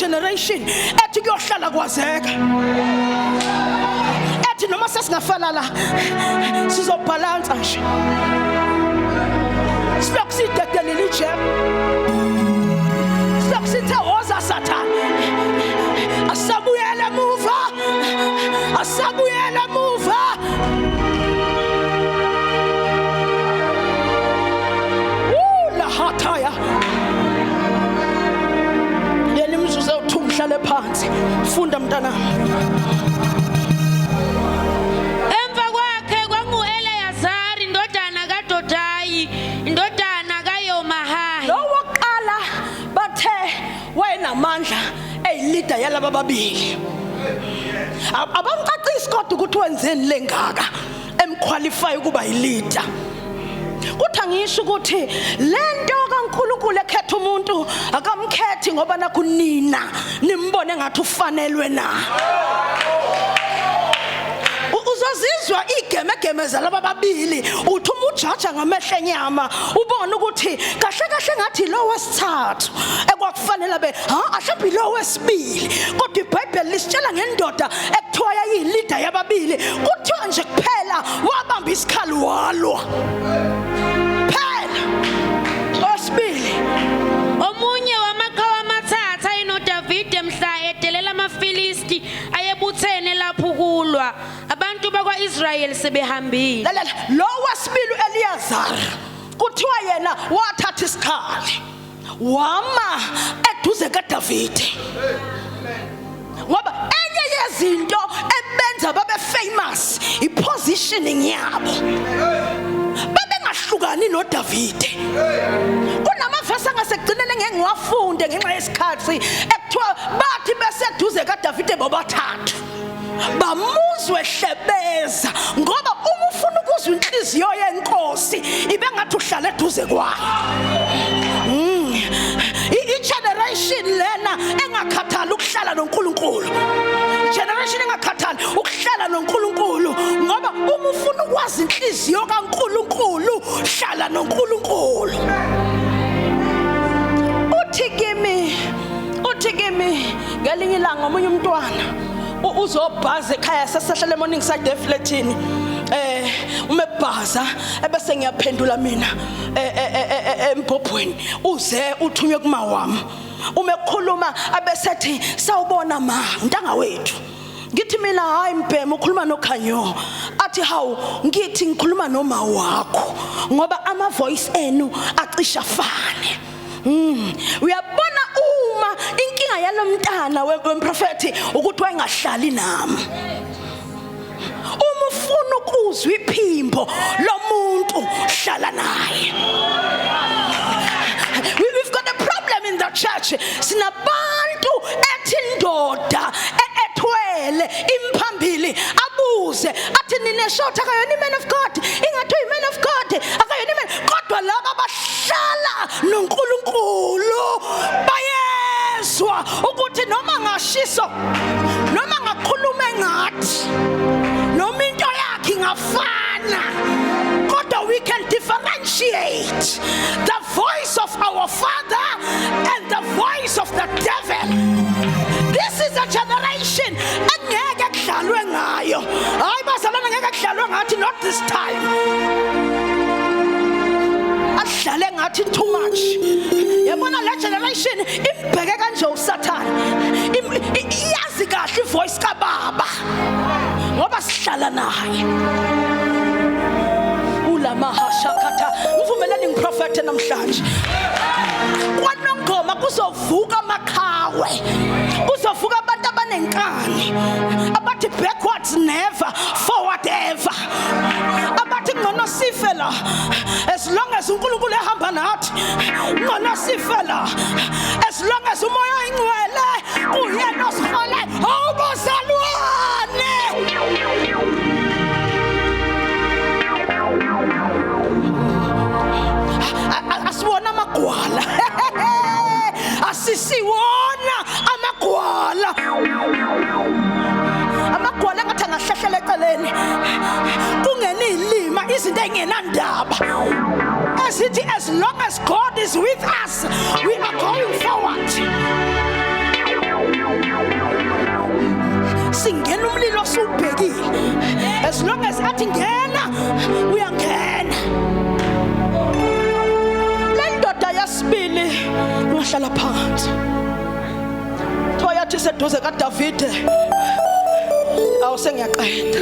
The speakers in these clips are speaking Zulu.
Generation ethi kuyohlala kwazeka, ethi noma sesingafalala sizobhalansa nje, silokhu sidedelile ijebe, silokhu sithe woza sathane, asabuyele emuva, asabuyele emuva. Lahathaya yena imzuzu ewu-2, ngihlale phansi. Funda, mntanami. Emva kwakhe kwangu-Eleyazari indodana kaDodayi indodana kaYomahahi. Lo wokuqala bathe wayenamandla, eyilida yalaba babili. Abamcacisi kodwa ukuthi wenzeni lengaka emqualify ukuba yileader. Kuthi angisho ukuthi lento kaNkuluNkulu ekhetha umuntu, akamkhethi ngoba nakunina nimbone ngathi ufanelwe na. Uzozizwa igemegeme zalaba babili, uthi uma ujaja ngamehlo enyama ubone ukuthi kahle kahle ngathi lo wesithathu ekwakufanele abe ha ahlaphi lo wesibili. Kodwa iBhayibheli lisitshela ngendoda ekuthiwa yayiyilida yababili, kuthiwa nje kuphela wabamba isikhali walwa phela osibili. Omunye wamaqhawe amathathu ayenoDavide mhla edelela amaFilisti ayebuthene lapho kulwa. Abantu bakwa-Israyeli sebehambile. Lalela, lo wesibili uEliyazar, kuthiwa yena wathatha isikhali wama eduze kaDavide, ngoba enye yezinto ebenza babe famous ipositioning yabo, babengahlukani noDavide. Kunamavesi angasekugcineni engeke ngiwafunde ngenxa yesikhathi, ekuthiwa bathi beseduze kaDavide bobathathu bamuzwe hlebeza, ngoba uma ufuna ukuzwa inhliziyo yenkosi ibe ngathi uhlala eduze kwayo. I-generation lena engakhathali ukuhlala noNkulunkulu, generation engakhathali ukuhlala noNkulunkulu, ngoba uma ufuna ukwazi inhliziyo kaNkulunkulu, hlala noNkulunkulu. Uthi kimi ngelinye ilanga omunye umntwana uzobhaza ekhaya, sasehlela eMorningside eflatini, uma ebhaza ebese ngiyaphendula mina embhobhweni, uze uthunywe kuma wami. Uma ekhuluma abesethi, "Sawubona ma, ntanga wethu." Ngithi mina, "Hayi mbhema, ukhuluma noKhanyo." Athi, "Hawu." Ngithi, "Ngikhuluma noma wakho, ngoba ama voice enu acisha afane." Uyabona, uma inkinga yalomntana wemprofeti ukuthi wayengahlali nami. Uma ufuna ukuzwa iphimbo lomuntu, hlala naye. We've got a problem in the church. Sinabantu ethi indoda ethwele imphambili abuze athi, "Nine short akayona i-man of God, ingathi uyi-man of God, akayona i-man." Kodwa laba abahlala noNkulunkulu bayezwa ukuthi noma ngashiso, noma ngakhuluma engathi, noma into yakhe ingafana, kodwa we can differentiate the voice of our father and the voice of the devil. This is a generation engeke kudlalwe ngayo. Hayi bazalwane, ngeke kudlalwe ngathi, not this time. Adlale ngathi too much. Yabona le generation imbheke kanje uSathane. Iyazi kahle ivoice kababa ngoba sihlala naye. Ulamahashakatha, ngivumeleni ngiprofethe namhlanje, kwaNongoma kuzovuka amaqhawe, kuzovuka abantu abanenkani abathi backwards never, forward ever, abathi ngcono sife la as long as uNkulunkulu ehamba nathi, ngcono sife la as long as uMoya oyiNgcwele kuyena osihole. Awubazalwane, asiwona amagwala, asisiwona amagwala. Amagwala engathi angahlehlela eceleni, kungena izilima, izinto engenandaba ezithi as long as God is with us, we are going forward. long as athi ngena, uyangena. Le ndoda yesibili, ungahlala phansi, kuthiwa yathi seduze kaDavide, awu, sengiyaqeda,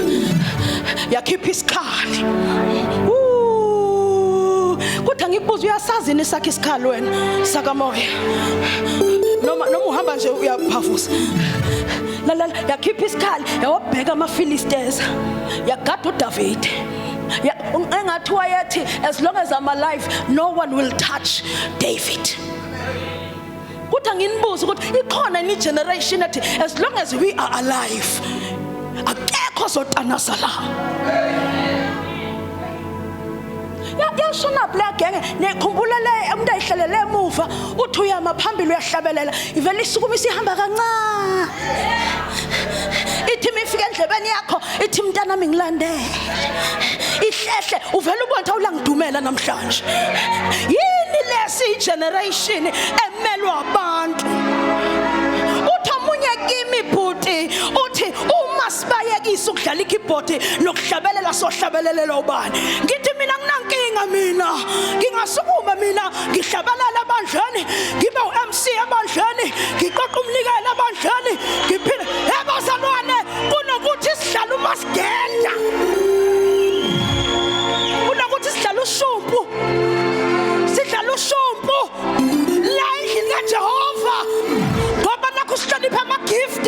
yakhipha isikhali. Ooh, kodwa ngikubuza, uyasazi yini sakhe isikhali wena sakamoya, noma uhamba nje uyaphafusa? Lalela, yakhipha isikhali, yawabheka amaFilisteza, yagada uDavid. Engathi wayethi, "As long as I'm alive, no one will touch David." Kuthi anginibuze ukuthi ikhona ni generation ethi, "As long as we are alive, akekho zotanasa la"? Yashona le genge. Nikhumbula le umuntu ayihlalele emuva, uthi uyama phambili, uyahlabelela, ivele isukuma, isihamba kancane, ithi mifika endlebeni yakho, ithi, "Mntanami, ngilandele." Ihlehle, uvela ubona ukuthi awulangidumela namhlanje. Yini lesi generation emelwa abantu? Uthi omunye kimi, "Bhuti," uthi, "uma sibayekisa ukudlala ikeyboard nokuhlabelela, sohlabelelela ubani?" Ngithi mina nginankinga, mina ngingasukuma, mina ngihlabelela ebandleni, ngibe u-MC ebandleni, ngiqoqa umnikelo ebandleni, ngiphile ebazalwane, kunokuthi sidlale umasigenda, kunokuthi sidlale ushumpu, sidlale ushumpu la endlini kaJehova, ngoba nakho sihlonipha ama-gift.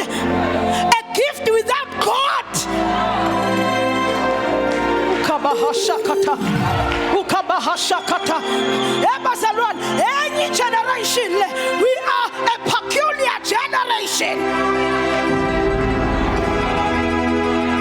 A gift without God, ukabahashakata, ukabahashakata. Ebazalwane, enye igeneration.